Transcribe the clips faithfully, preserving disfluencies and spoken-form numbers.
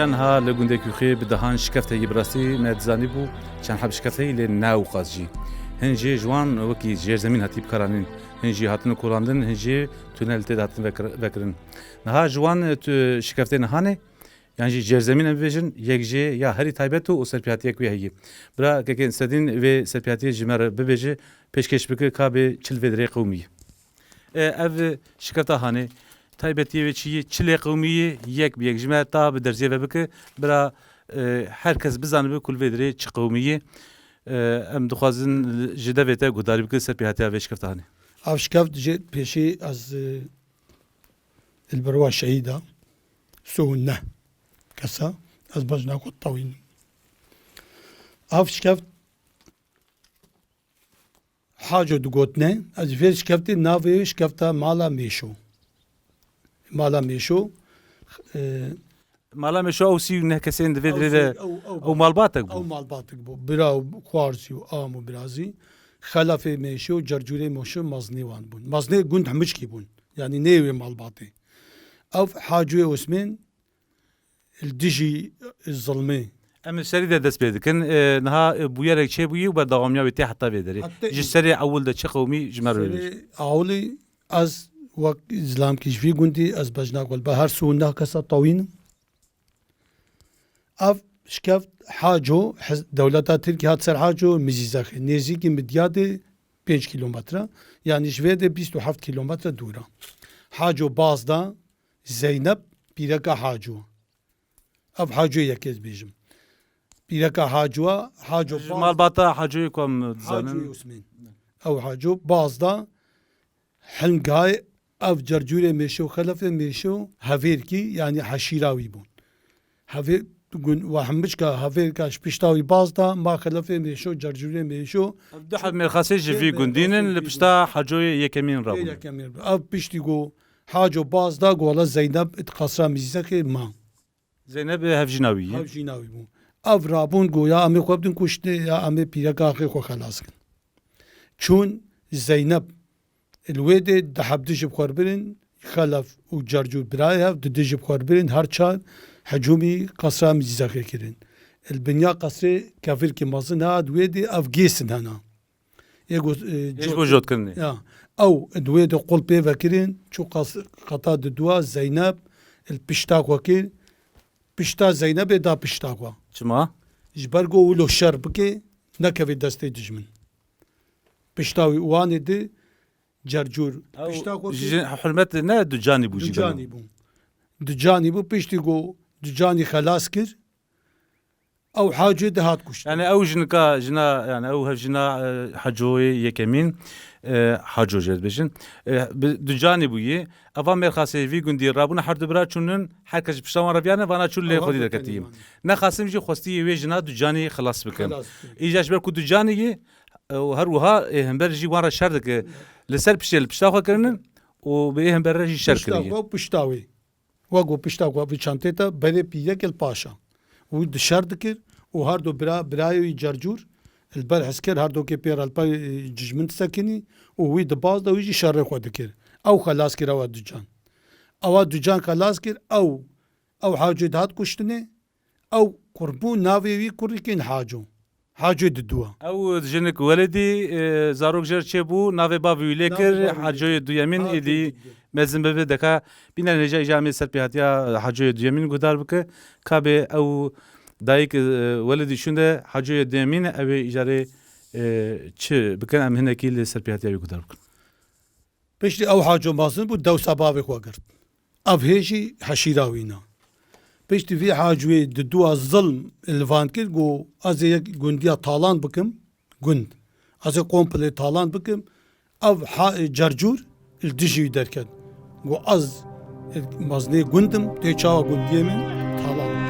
Niha li gundê Kûxê bi dehan şikeft heye, bi rastî me dizanîbû çend heb şikeft heye, lê ne ewqas jî. Hin jê ji wan wekî jêrzemîn hatî bikaranîn, hin jî hatine kolandin, hin jî tunel tê de hatin vekir-, vekirin. Niha ji wan, e, tu-, şikeftê niha ne, yan jî jêrzemîn em bibêjin, yek jê ya herî taybet û serpêhatiyek wê heye. Bira Kekê Sedîn vê serpêhatiyê ji me re bibêje, pêşkêş bike ka bê çi li vê derê qewimî ye. E, ev şikefta hanê, taybetiyê wê çi yê, çi lê qewimî yê, yek bi yek ji me ta bi derziyê ve bike, bira, e, her kes bizanibe ku li vê derê çi qewimî yê. E, em dixwazin ji devê te guhdarî bike serpêhatiya vê şikefta hanê. Ev şikeft jê pêşî ez, e, li ber wa şehîda sê û neh kesa, ez bejna xwe tewînim. Ev şikeft Haco digotine, ez vê şikeftê navê wê şikefta Mala Mêşo. Mala Mêşo, e, Mala Mêşo ew sî û neh kesên di vê ew derê de sî, ew, ew, ew malbatek bû. Ew malbatek bû. Bira û xwarzî û am û birazî. Xelafê Mêşo, Cercûrê Mêşo, maznê wan bûn. Maznê gund hemû çikî bûn. Yanî nê wê malbatê. Ew Hacûyê Osmên, li dijî zilmê. Em li serî de dest pê dikin. E, niha, e, bûyerek çêbûyî û berdewamiya wê tê heta vê derê. Heta ji serê ewil de çi qewimî ji me re bêje? Serê ewilî ez wek zilamkî ji vî gundî ez bejna xwe li ber her sê û neh kesa tewînim. Ev şikeft Haco, hez-, dewleta Tirkî hat ser Haco Mizîzexê. Nêzîkî Midyadê pênc kîlometre. Yanî ji vê de bîst û heft kîlometre dûr e. Haco Bazda, Zeynep, pîreka Haco. Ev Haco yekê ez bêjim. Pîreka Haco, Haco Ji Baz-, malbata Hacoyê ku em dizanin. Hacoyê Osmên. Ew Haco Bazda, Hilmgay, ev Cercûrê Mêşo, Xelefê Mêşo, hevêrkî, yanî heşîra wî bûn. Hevê-, gun-, wa hembiçka hevêrka ji pişta wî Bazda, ma Xelefê Mêşo, Cercûrê Mêşo. Ev du heb mêrxasê ji vî gundîn in, li pişta Hacoyê yekemîn rabûn. Yekemîn. Ev piştî ku Haco Bazda, ku wela Zeynep it qasra Mîzîzekê ma. Zeynep hevjîna wî ye. Hevjîna wî bû. Ev rabûn ku ya em ê xwe bidin kuştinê, ya em ê pîreka axê xwe xelas kin. Çûn Zeynep li wê dê di heb dij bi xwe birin, Xelef û Cercûr birayê hev di dij bi xwe birin, her çar hicûmî qesra Mîzîzexê kirin. Li binya qesrê kevirkî mezin hat wê dê ev gêsin hena. Ê go, e, Ê ji bo jot-, jotkirinê. Ya. Ew di wê de qul pê vekirin, çû qas-, qata diduwa Zeynep li pişta xwe kir. Pişta Zeynebê da pişta xwe. Çima? Ji ber ku wilo şer bike, nekeve destê dijmin. Pişta wî wanê di Cercûr. Ew pişta xwe ji kir. Hurmet ne Ducanî bû jî. Ducanî bû. Ducanî bû, piştî ku Ducanî xelas kir, Ew Hacê dihat kuştin. Yani ew jinika, jina, yani ew hevjina, e, Hacoyê yekemîn, e, Haco jê dibêjin. E, bi Ducanî bûyî. Eva mêrxasê vî gundî rabûne her du bira çûnin, her kes ji pişta wan re viyane, vana çû lê Ewa xwedî goteni derketî. Wan. Ne Qasim jî xwestî wê jina Ducanî xilas bikin. Xilas bikin. Îja ji ber ku Ducanî yî, e, û her wiha, e, hember jî wan re şer dike. Li ser piştê li pişta xwe kirinin û bi ê hember re jî şer kiriye. Pişta xwe, pişta wê. Wek ku pişta ku vî çantê te berê pîrek li paşa. Wî di şer dikir û her du bira, birayê wî Cercûr li ber hizkir her du kê pê re li pey, e, cîjmin disekinî û wî di baz de wî jî şerê xwe dikir. Ew xelas kir ewa Ducan. Ewa Ducan xelas kir, ew, ew Hacê dihat kuştinê, ew qurbû navê wî kurî kên Haco. Hacê diduwa. Ew jinik welidî, e, zarok jêr çêbû, navê bavê wî lê kir, Hacoyê duyemîn, êdî mezin bibe deka. Bîne nêca îja em ê ser pêhatiya Hacoyê duyemîn guhdar bike. Ka bê ew dayik, e, welidî şûnde Hacoyê duyemîn, ew ê îjarê, e, çi bikin, em hinekî li ser pêhatiya wî guhdar bikin. Piştî ew Haco mezin bû, dewsa bavê xwe girt. Ev hê jî heşîra wî ne. Piştî vî Hacûyê diduwa zilm li van kir, got, ez ê yek gundiya talan bikim, gund. Ez ê komplê talan bikim. Ev ha-, Cercûr li dijî wî derket. Got, ez mezinê gund im, tê çawa gundiyê min talan bikim.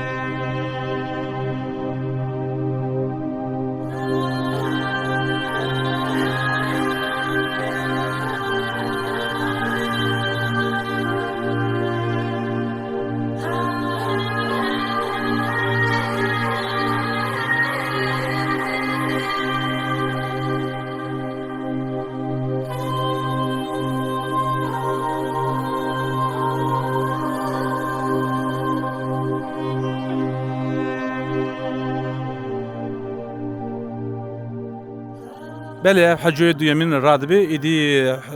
Belê, ev Hecoyê duyemîn radibe, êdî,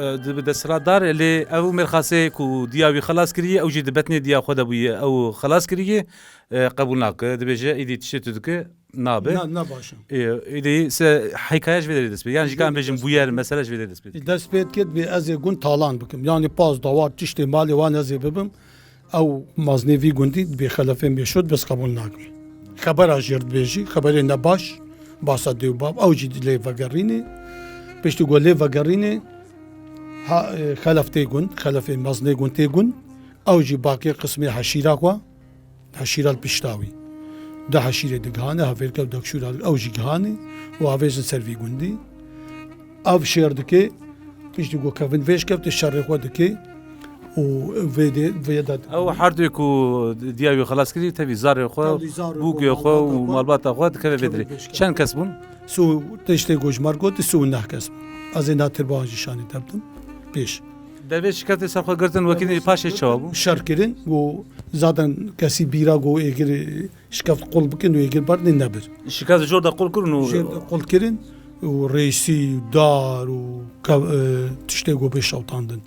e, dibe desthilatdar, lê ew mêrxasê ku diya wî xelas kiriye, ew jî di betnê diya xwe de bûye, ew xelas kiriye, e, qebûl nake. Dibêje, êdî tiştê tu dike, nabe. Na, ne baş e. E, êdî se hikaye ji vê derê dest pê. Yan jî kan bêjin bûyer, mesele ji vê derê dest pê. Dest pê dike, dibê ez ê gund talan bikim. Yanî pas dawar tiştê malê wan ez ê bibim. Ew maznê vî gundî dibê xelefê mêşût, bes qebûl nakim. Xebera jêr dibêjî, xeberê ne baş, basa dê û bab, ew jî lê vegerînê. Piştî ku lê vegerînê, ha, e, xelef tê gund, xelefê maznê gund tê gund, ew jî bakê qismê heşîra xwe, heşîra li pişta wî. Du heşîrê digihane, hevêrke û dekşûra ew jî gihane û avêjin ser vî gundî. Ev şêr dike, piştî ku kevin vêj kevtê şerê xwe dike û vê dê, vê de Ew her du ku diya wî xelas kirî, tevî zarê xwe, Tevî zarê xwe, bûkê xwe û malbata xwe, malbata xwe dikeve vê kevin dirê. Vêj kevtê. Çend kes bûn? Sî û, tiştê ku ji me re got, sî û neh kes bûn. Ez ê na tirba jî şanî te bidim. Pêş. Devê şikeftê ser xwe girtin, wekî Devê paşê şikeftê çawa bû? Şer kirin, ku zaten kesî bîra ku êgir şikeft qul bikin û êgir berdin nebir. Şikeft jor de qul kirin û Jor de qul kirin û rêsî û dar û kev-, e, tiştê ku bê şewtandin.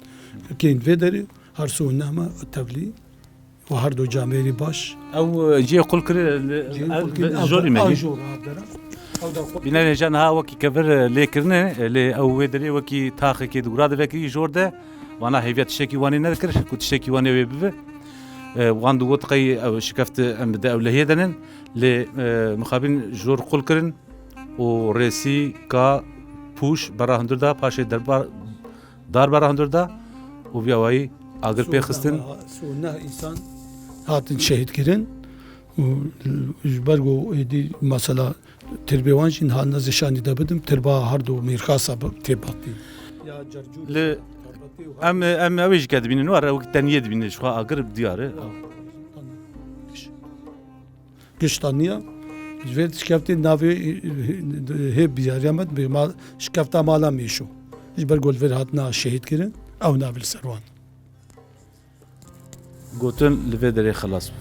Kên vê derê her sî û neh me tevlî û her du camêrî baş. Ew, e, cihê qul kirin, e, Cihê e, qul kirin, e, ew jorî da, me ew jî. Jor, ev dera. Ew da qul Bînerên hêja niha wekî kevir, e, lê kirine, e, lê ew wê derê wekî taxekê di gura de vekirî jor de. Vana hêviya tiştekî wanê nedikir, ku tiştekî wanê wê bibe. E, wan digot qey ew şikeft em bi de ewlehiyê denin. Lê, e, mixabin jor qul kirin û rêsî ka pûş bera hundir da, paşê derbar, dar bera hundir da û vî awayî agir pê xistin. Sû neh, sû neh însan hatin şehîd kirin û ji ber ku êdî mesela tirbê wan jî niha nizê şanî de bidim, tirba her du mêrxasa bi tê batî. Ya cercû Li tê batî û her em, em ew ê jî ke dibînin, were wek teniyê dibînin, ji xwe agir diyar e. Gişta niya. Ji vê şikeftê navê, e, e, hê biyariya me dibê ma-, şikefta mala Mêşo. Ji ber ku li vir hatina şehîd kirin, ew navê li ser wan. Gotin li vê derê xelas bû.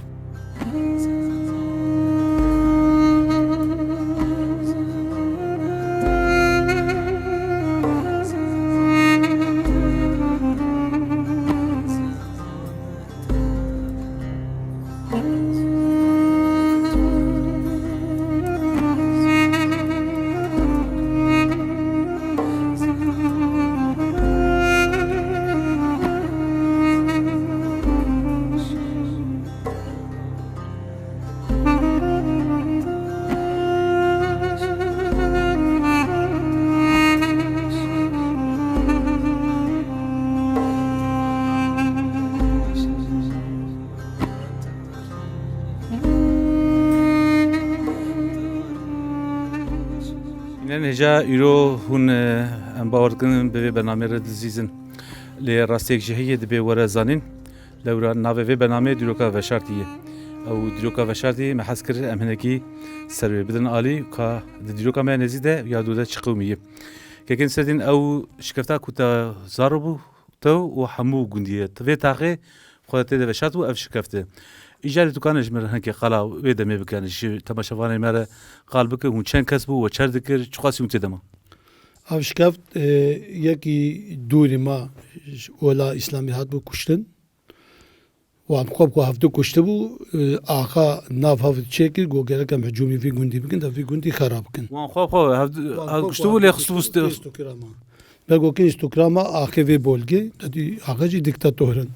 Înan hêja îro hûn, e, em bawer dikin bi vê bernameyê re dizîzin. Lê rastiyek jî heye dibê were zanîn. Lewra navê vê bernameyê Dîroka Veşartî ye. Ew dîroka veşartî me hez kir em hinekî ser wê bidin alî ka di dîroka me ya nêzî de ya dû de çi qewimî ye. Kekên Serdîn, ew şikefta ku te zaro bû, tew û hemû gundiyê. Ti vê taxê xwe tê de veşart bû ev şikefte. Îcarê tu kane ji min re hinekê qala wê demê bike, ji temaşevanê me re qal bike, hûn çend kes bû, we çer dikir, çiqasî hûn tê de ma? Ev şikeft, e, yekî dûrî ma ji ola Îslamî hatibû kuştin. Wan xwe bi xwe hevdu kuştibû, e, axa nav hev çêkir, got gerek em hicûmî vî gundî bikin, de vî gundî xera bikin. Wan xwe bi xwe hevdu, Wan hev xwe bi kuştibû, xwe lê hevdu xistibû kuştibû, st-, tê stokirama. Ber got, kî stokirama axê vê bolgê, de dî axa jî dîktator in.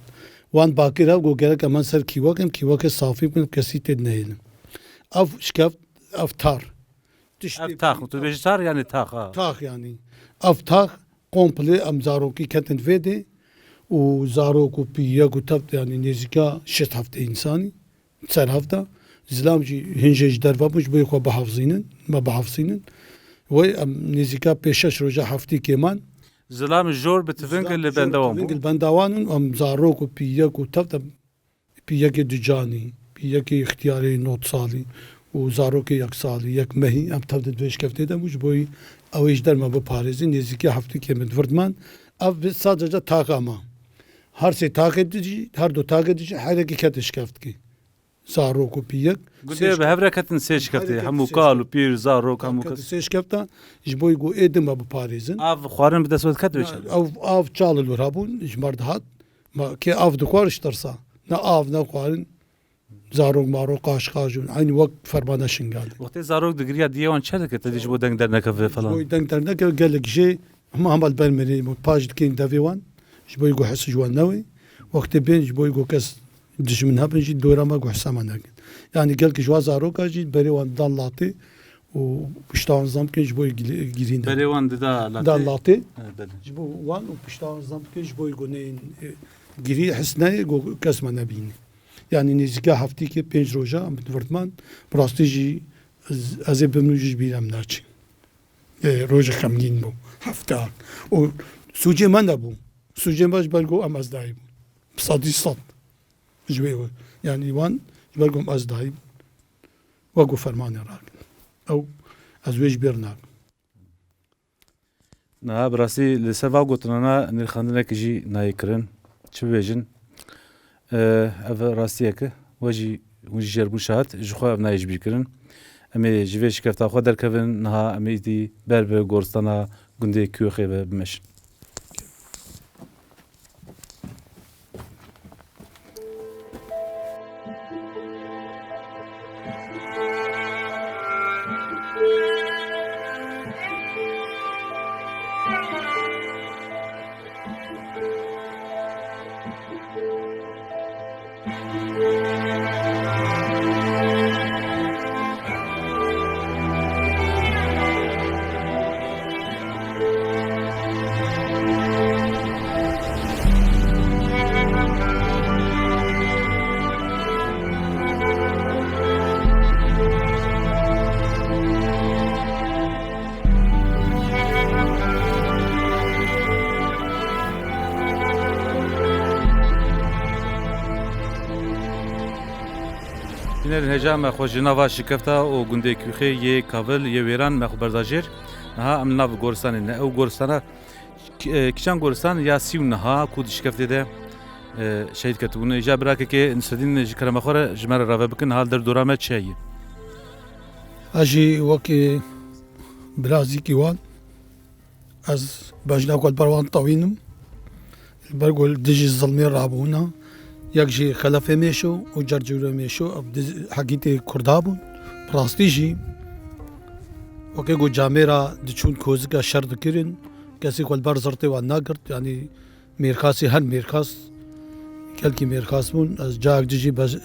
Wan bakir hev got, gerek em ser kîwek in, kîwekê safî bikin, kesî tê nehêlin. Ev şikeft, ev tar. Tiştê Ev tax, tu dibêjî tar, yanî tax, ha. Tax yanî. Ev tax komple em zarokî ketin vê dê û zarok û pîyek û tevt, yanî nêzîka şêst heftê însanî ser hevda. Zilam jî hin jê ji derve bûn, ji bo xwe bihafzînin, me bihafzînin. Wê em nêzîka pênc şeş roja heftî kêman. Zilam jor bi tiving Zilam li jor benda wan bû. Tiving li benda wan in, em zarok û pîyek û tevt em Pîyekê du canî, pîyekê îxtiyarê nod salî û zarokê yek salî, yek mehî, em tev di vê şikeftê de bû, ji bo ew ê ji derma biparêzin, nêzîkî heftê kêm di vir diman. Ev bi sadece taxa ma. Her sê taxê di jî, her du taxê di jî herekî kete şikeftkê. Zarok û piyek. Gundê bi hev re ketin sê şikeftê. Hemû kal û pîr, zarok, hemû kes. Sê şikefta, ji bo ku ê din me biparêzin. Av xwarin bi dest we diket wê çi? Ew av çal li wir hebûn, ji me re dihat. Ma kê av dixwar ji tirsa. Ne av, ne xwarin. Zarok marok qaş qaş û eynî wek fermana Şingalê. Wextê zarok digiriya diyê wan çi dikir? Te dî ji bo deng dernekeve falan. Ji bo deng dernekeve gelek jê hema hema li ber mirê bû. Paş dikên devê wan ji bo ku his ji wan newê. Wextê bên ji bo ku kes dijmin hebin jî dora me ku hisa me nekin. Yanî gelek ji wan zaroka jî berê wan dan latê û pişta wan zam bikin ji bo gili-, girîn de. Berê wan dida latê? Dan latê. He, belê. Ji bo wan û pişta wan zam bikin ji bo ku neyên, e, girî his neyê ku kes me nebînî. Yanî nêzîka heftîkê pênc roja em bi vir diman, bi rastî jî ez, ez ê bimrim jî ji bîra min naçe. Ê, rojek xemgîn bû. Hefta. Û sûcê me nebû. Sûcê me ji ber ku em ezdayî bûn. Bi sedî sed. Ji wê we. Yanî wan ji ber ku em ezdayî bûn. Wek ku fermanê rakin. Ew ez wê ji bîr nakim. Niha bi rastî li ser va gotinana nirxandinekî jî nayê kirin. Çi bibêjin? E, ev rastiyek e. We jî, hûn jî jêr bûn şahid. Ji xwe ev nayê ji bîr kirin. Em ê ji vê şikefta xwe derkevin. Niha em ê îdî ber bi goristana gundê Kûxê ve bimeşin. Bînerên hêja me xwe ji nava şikefta û gundê Kûxê yê Kavil yê Wêran me xwe berda jêr. Niha em li nav goristanê ne. Ew goristana K-, e, kîjan goristan ya sî û neha ku di şikeftê de, e, şehîd ketibûn. Îja birakekê Nisredîn ji kerema xwe re ji me re rave bikin, hal der dora me çi heye? Ez jî wekî birazîkî wan, ez bejna ku li ber wan tewînim. Li ber ku li dijî zilmê rabûna, yek jî Xelefê Mêşo û Cercûrê Mêşo, ev di hekî tê Kurda bûn. Bi rastî jî, wekî ku camêra diçûn kozika şer dikirin, kesî xwe li ber zirtê wan nagirt, yanî mêrxasî her mêrxas, gelkî mêrxas bûn. Ez cayek dijî bej-,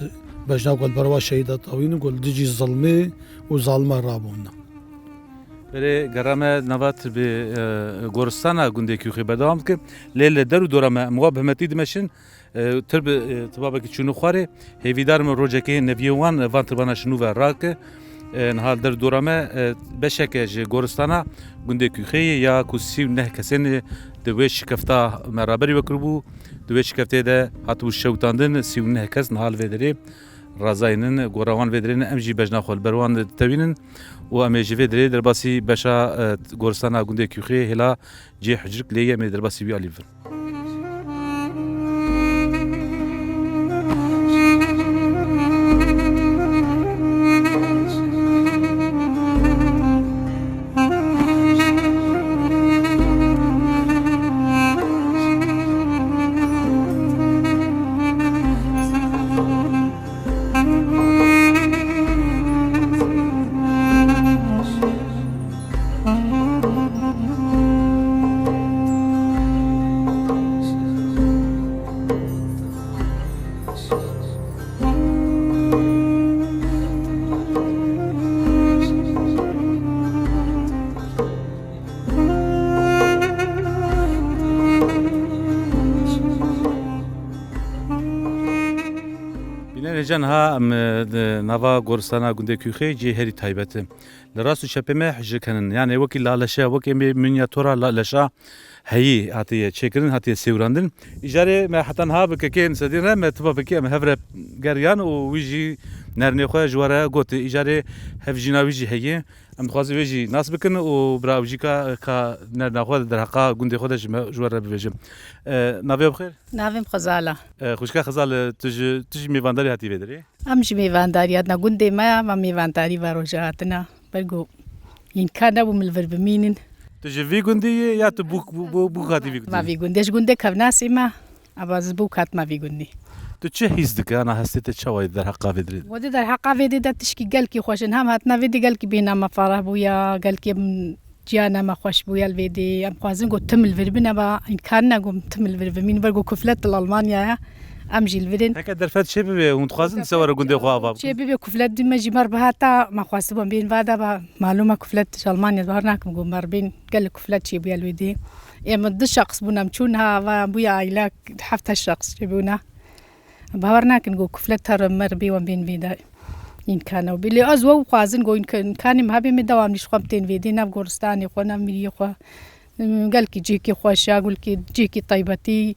bejna ku li ber wa şehîda tewînin, ku li dijî zilmê û zalima rabûna. Berê gera me nava tirbê, e, goristana gundê Kûxê berdewam dike. Lê li der û dora me em wa bi hemmetî dimeşin. E, tirb, e, tibabekî çûnû xwarê. Hêvîdar me rojekê neviyê wan, e, van tirbana ji nû ve rake. E, niha li der dora me, e, beşeke ji goristana gundê Kûxê ye ya ku sî û neh kesên, e, di wê şikefta me raberî we kiribû. Di wê şikeftê de hatibû şewitandin, sî û neh kes niha li vê derê razayînin, gora wan vê derê ne, em jî bejna xwe li ber wan ditewînin û em ê ji vê derê derbasî beşa, e, goristana gundê Kûxê hêla cihê Hucrik lê ye, em ê derbasî wî alî bibin. Bînerê can ha, em, e, di nava goristana gundê Kûxê cihê herî taybet e. Li rast û çepê me hicrik henin. Yanê wekî laleşe, wekî em ê minyatora laleşa heyî hatiye çêkirin, hatiye sêwirandin. Îcarê me heta niha bi kekê Nisedîn re me tiba vekî em hev re geriyan û wî jî Nerînê xwe ji we re got, îcarê hevjîna wî jî heye. Em dixwazin wê jî nas bikin û bira ew jî ka, ka nerîna xwe derheqa gundê xwe de ji me, ji we re bibêjin. E, navê we bi xêr? Navê min Xezal e. E, xwişka Xezal, tu ji, tu jî mêvandarî hatî vê derê? Em jî mêvandarî hatina gundê me, me mêvandarî ve roja hatina. Ber ku îmkan nebû min li vir bimînin. Tu ji vî gundî yî ya tu bûk, bû, bû, bûk hatî vî gundî? Ma vî gundê ji gundê Kevnasê me. Ava ez bûk hatime vî gundî. Tu çi hîs dike? Ana hestê te çawa ye derheqa vê derê? Wadî derheqa vê dê de tişkî gelkî xweş in. Hem hatine vê dê gelkî bêhna me fereh bûya, gelkî em ciyana me xweş bûya li vê dê. Em xwazin ku tim li vir bine ba, îmkan ne ku tim li vir bimîn. Ber ku kuflet li Almanya ye. Em jî li vir in. Heke derfet çê bibe, hûn dixwazin se were gundê xwe ava bikin? Çê bibe kuflet dî me jî mer bihata, me xwestibû em bên va de ba, malûm e kuflet ji Almanya, bahar nakim ku mer bên gelek kuflet çê bûye li wê dê. Ê min du şexs bûn em çûn ha, va bûye aîlek heft heşt şexs çê bûne. Bawer nakin ku kuflet her mer bê wan bên vê de. Îmkan ew bê. Lê ez we xwazin ku înk-, înkanê me hebê me dewamlî ji xwe tên vê dê, nav goristanê xwe, nav miriyê xwe. Gelkî cihekî xweş e, gelkî cihekî taybetî.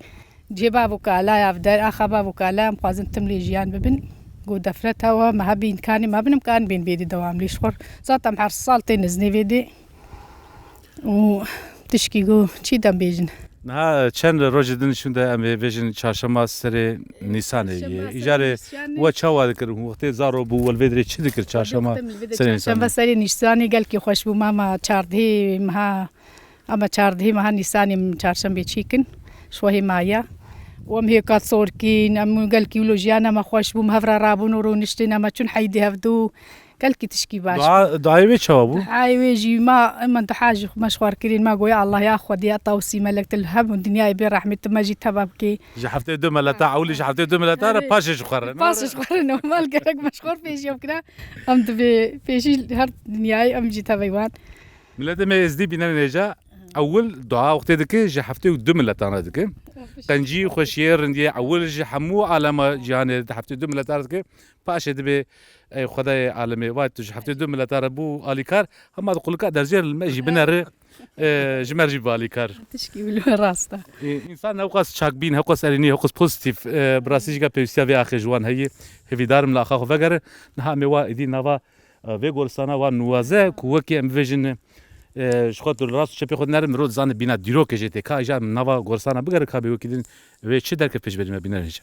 Cihê bav û kala ya, ev der, axa bav û kala em xwazin tim lê jiyan bibin. Ku defret hewa me hebî, înkanê me hebin, em kan bên vê dê dewamlî ji xwe. Zaten her sal tên iznê vê dê. Û tişkî ku çi dem bêjin? Niha çend rojê din şûnde em ê bêjin çarşema serê Nîsanê ye. Çarşema serê Îcarê Nîsanê. We çawa dikir? Hûn wextê zaro bû, we li vê dirê çi dikir çarşema serê Nîsanê? Çarşema serê Nîsanê gelkî xweş bû. Mama çardehê meha, ama çardehê meha Nîsanê em çarşembê çêkin. Şwehê maya. Û em hêka sorkîn, em gelkî wilo jiyana me xweş bû, em hev re rabûn û rûniştin, em çûn heydê hevdû. Gelkî tişkî baş. Dua, duayê wê çawa bû? Duayê wê jî ma, min duha ji me ji xwe kirin, ma goya Allah ya Xwedê ya Tawsî melek til hemû dinyayê bê rehmet me jî teva bikê. Ji heftê du mileta, ewlî ji heftê du mileta re, evet, paşê ji xwe re. Paşê ji xwe re normal gerek me ji xwe re pêşî ew kira. Em divê pêşî her dinyayê em jî tevey wan. Miletê me êzdî bîne nêja, ewil dua wextê dike ji heftê û du miletan re dike. Qencî, xweşiyê, rindiyê, ewil ji hemû alema cîhanê di heftê û du miletan re dike. Paşê dibê, ey Xwedayê alemê, vay tu ji heftê du mileta re bû alîkar, hema di qulika derzê li me jî bineri, e, ji me jî bû alîkar. Tişkî wilo rast e. E, însan hewqas çakbîn, hewqas erênî, hewqas pozîtîf, e, bi rastî jî pêwîstiya vê axê ji wan heye. Hêvîdar im li axa xwe vegere. Niha em ê wa êdî nava, e, vê goristana wa nuwaze ku wekî em bibêjin, e, ji xwe tu li rast û çepê xwe dinere, mirov dizane bîna dîrokê jê tê. Ka îcar nava goristana bigere, ka bê wekî din wê çi derkev pêşberî me bîne nêja.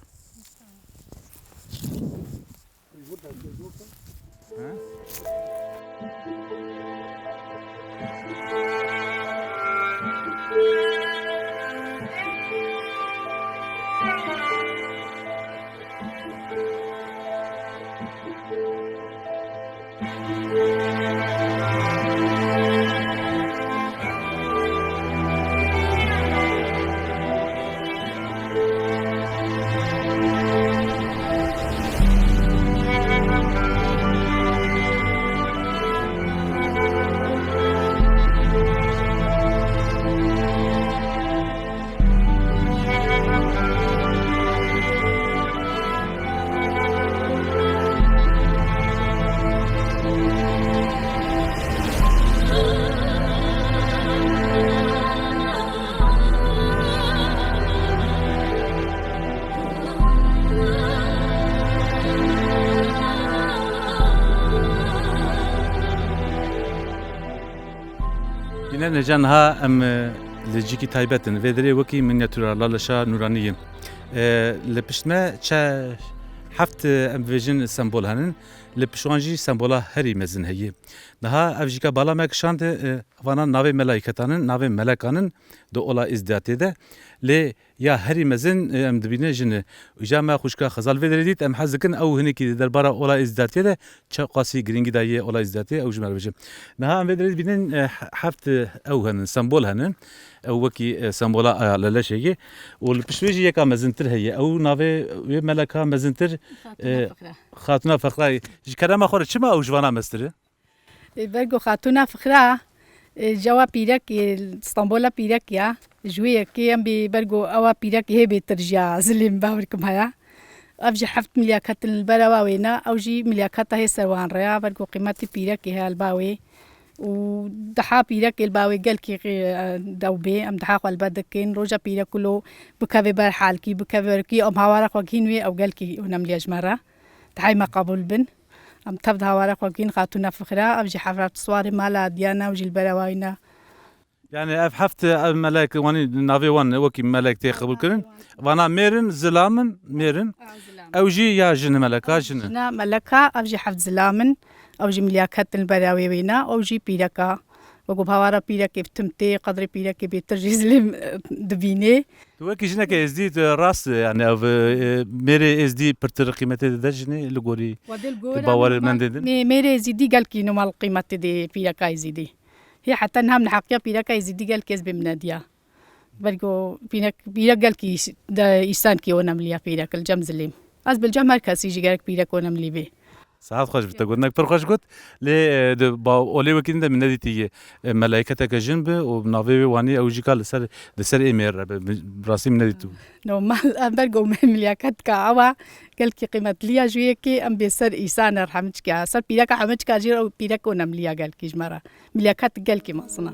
Bînerên hêja, niha em, e, li cîkî taybet in. Vê derê wekî minyatûra Laleşa Nûranî ye. E, li pişt me çe-, heft, e, em bibêjin sembol henin. Li pişt wan jî sembola herî mezin heye. Niha ev jîka bala me kişand, e, vana navê melaîketan in, navê melekan in di ola Îzdiyatê de. Lê ya herî mezin, e, em dibîne jin e. Îja me xwişka Xezal vê derê dît, em hez dikin ew hinekî di derbara ola Îzdiyatê de çi qasî girîngî daye ola Îzdiyatê, ew ji me re bêje. Niha em vê derê dibînin, e, he-, heft, e, ew henin, sembol henin. Ew wekî, e, sembola aya Leleşê ye. Û li pişt wê jî yeka mezintir heye. Ew navê wê meleka mezintir, Xatuna e, Fexra. Xatuna Fexra ye. Ji kerema xwe re çima ew ji vana meztir e? E, ber ku Xatûna Fixra, e, ji ewa pîrek, e, Stenbola pîrek ya. Ji wê yekê em bê ber ku ewa pîrek hê bêtir jiya zilê min, bawer kim haya. Ev jî heft milyaket in li ber ewa wêne, ew jî milyaketa hê ser wan re ya, ber ku qîmetî pîrekê heye li ba wê. Û diha pîrekê li ba wê gelkî, e, dew bê, em diha xwe li ber dikin. Roja pîrek ku lo bikeve ber halkî, bikeve ber kî, em hawara xwe gihîn wê, ew gelkî önemli ye ji me re. Dihayê me qebûl bin. Em tev di hawara xwe gîn Xatûna Fixra, ev jî hevra Tiswarê mala Diyana û jî li bera wayî ne. Yani ev heft, ev melek, wanî navê wan wekî melek tê qebûl kirin. Vana mêr in, zilam in, mêr in. Ha, zilam. Ew jî ya jin, meleka jin e. Jina meleka, ev jî heft zilam in. Ew jî milyaket in li bera wê wêna, ew jî pîreka. Wekî hawara pîrekê bi tim tê, qedrê pîrekê bêtir jî zilêm, e, dibînê. Tu wekî jineke êzdî, tu rast, yani ev, e, mêrê êzdî pirtir qîmetê dide jinê li gorî bawerê mendê din? Mê-, mêrê êzdî gelkî normal qîmetê dê pîreka êzdî. Hê heta niha min heqiya pîreka êzdî gelkî ez bê min nediya. Belgo pîrek, pîrek gelkî îs-, de îsankî onemliya pîrek li cem zilêm. Ez bi cem her kesî jî gerek pîrek onemlî bê. Saet xweş bi te gotinek pir xweş got. Lê, e, di ba-, olê wekî din de min nedîtiye, e, melayketeke jin bi û navê wê wanî ew jî ka li ser, li ser ê mêr re bi. Bi rastî min nedîtibû. Normal, em belgo me milyaket ka ewa gelkî qîmetliya ji wê yekê em bê ser îsan e hemiçka. Ser pîreka hemiçka jî ew pîrek onemliya gelkî ji me re. Milyaket gelkî mezin e.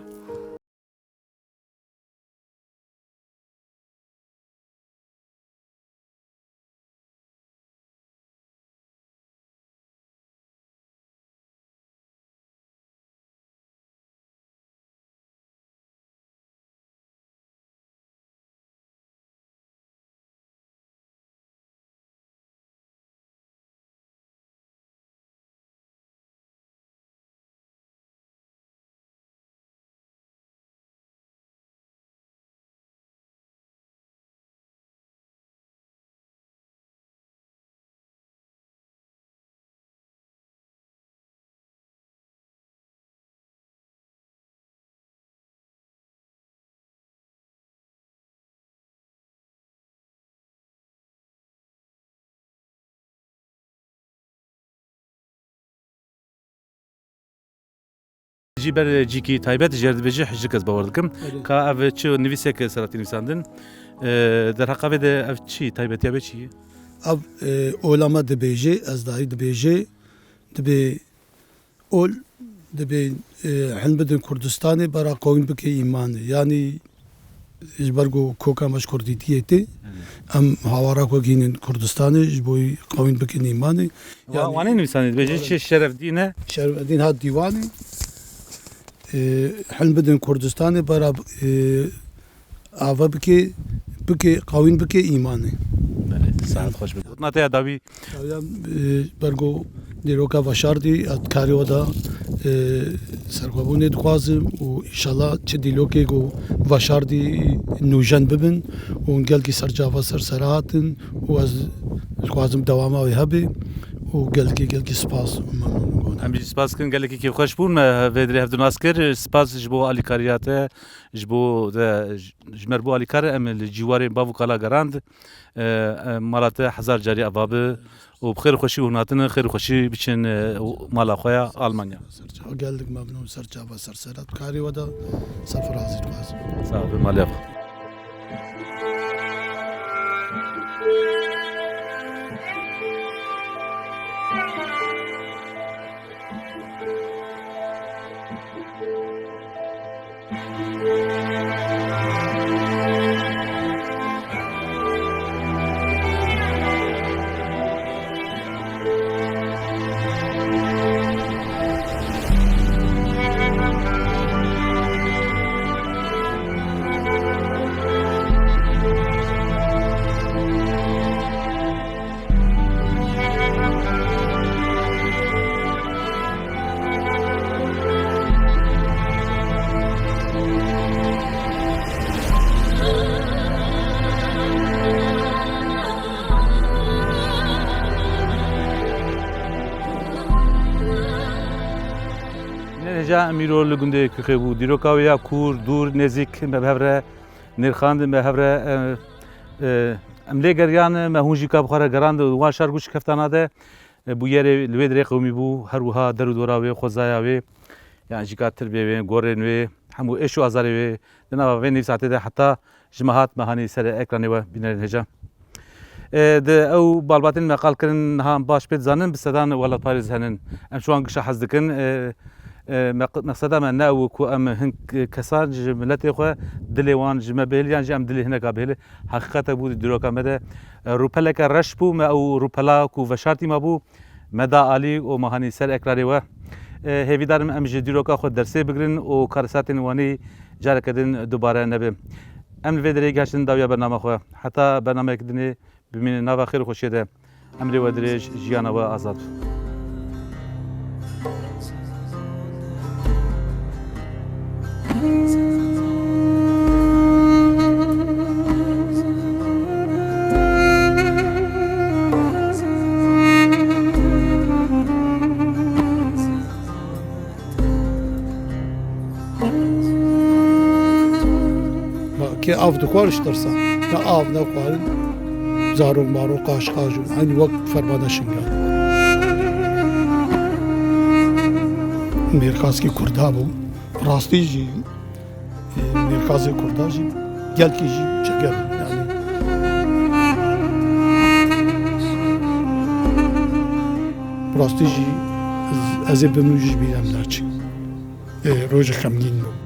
Jî ber cîkî taybet jê re dibêje hiştik ez bawer dikim. Erê. Ka ev çi nivîsek Selahattin nivîsandin. E, derheqa vê de ev çi taybetiya vê çi ye? Ev, e, ola me dibêje, ez dayî dibêje, dibê ol, dibê, e, hilm bidin Kurdistanê, bera qewîn bike îmanê. Yanî ji ber ku koka me ji Kurdîtiyê tê, em hawara xwe gihînin Kurdistanê, ji bo qewîn bikin îmanê. Wa-, yanî wanê nivîsanê dibêje çi Şerefdîn e? Şerefdîn hat dîwanê. E, hilm bidin Kurdistanê, bera, e, ava bike, bike, qewîn bike îmanê. Belê, saet xweş be. Gotina te ya dawî. Ew ya, e, bergo dîroka veşartî, ez karê we de, e, serxwebûnê dixwazim û înşallah çi dîlokê ku veşartî nûjen bibin û gelkî ser çava ser sera hatin û ez dixwazim dewama wê hebe û gelkî, gelkî spas û memnûn bûn. Em jî spas dikin, gelekî kêfxweş bûn me vê dirê hevdu nas kir. Spas ji bo alîkariya te, ji bo de, ji me re bo alîkar, em li cîwarên bav û kala gerand. E, e, mala te hezar carî ava bi û bi xêr û xweşî hûn hatine, xêr û xweşî biçin, e, mala xwe ya Almanya. Ser çava, geldik memnûn, ser çava ser sera. Karê we de sefir razî dixwazim. Sağ ol, malê xwe. Nêja em îro li gundê Kuxê bû. Dîroka wê ya kûr, dûr, nêzîk me bi hev re nirxand, me hev re, e, e, em lê geriyan, me hûn jî ka bi xwe re gerand, wan şar ku şikefta nade. E, bûyerê li wê dirê qewimî bû, her wiha der û dora wê, xwezaya wê, yan jî ka tirbê wê, gorên wê, hemû êş û azarê wê di nava vê nîv saetê de heta ji me hat me hanî ser ekranê we bînerên hêja. E, di ew malbatên me qal kirin niha em baş pê dizanin, bi sedan welatparêz henin. Em ji wan gişa hez dikin. E, e, meq-, meqseda me ne ew ku em hin kesan ji miletê xwe dilê wan ji me bihêle yan jî em dilê hineka bihêle. Heqîqet e bû di dîroka me de, e, rûpeleke reş bû, me ew rûpela ku veşartî mabû, Me da alî û me hanî ser ekranê we. E, hêvîdar im em ji dîroka xwe dersê bigirin û karesatên wanî careke din dubare nebe. Em li vê derê gihiştin dawiya bernama xwe. Heta bernameyek dinê bimînin nava xêr û xweşiyê de. Emrê we dirêj, jiyana we azad. Ma kê av dixwar ji tirsa. Ne av ne xwarin. Zarok marok qaş qaş û eynî wek fermana Şingal. Mêrxaskî Kurda bû. Rastî jî, e, mêrxasê Kurda jî gelkî jî çeker. Yani rastî jî ez ê bimrim ji bîr em naçin. E, rojek xemgîn bû.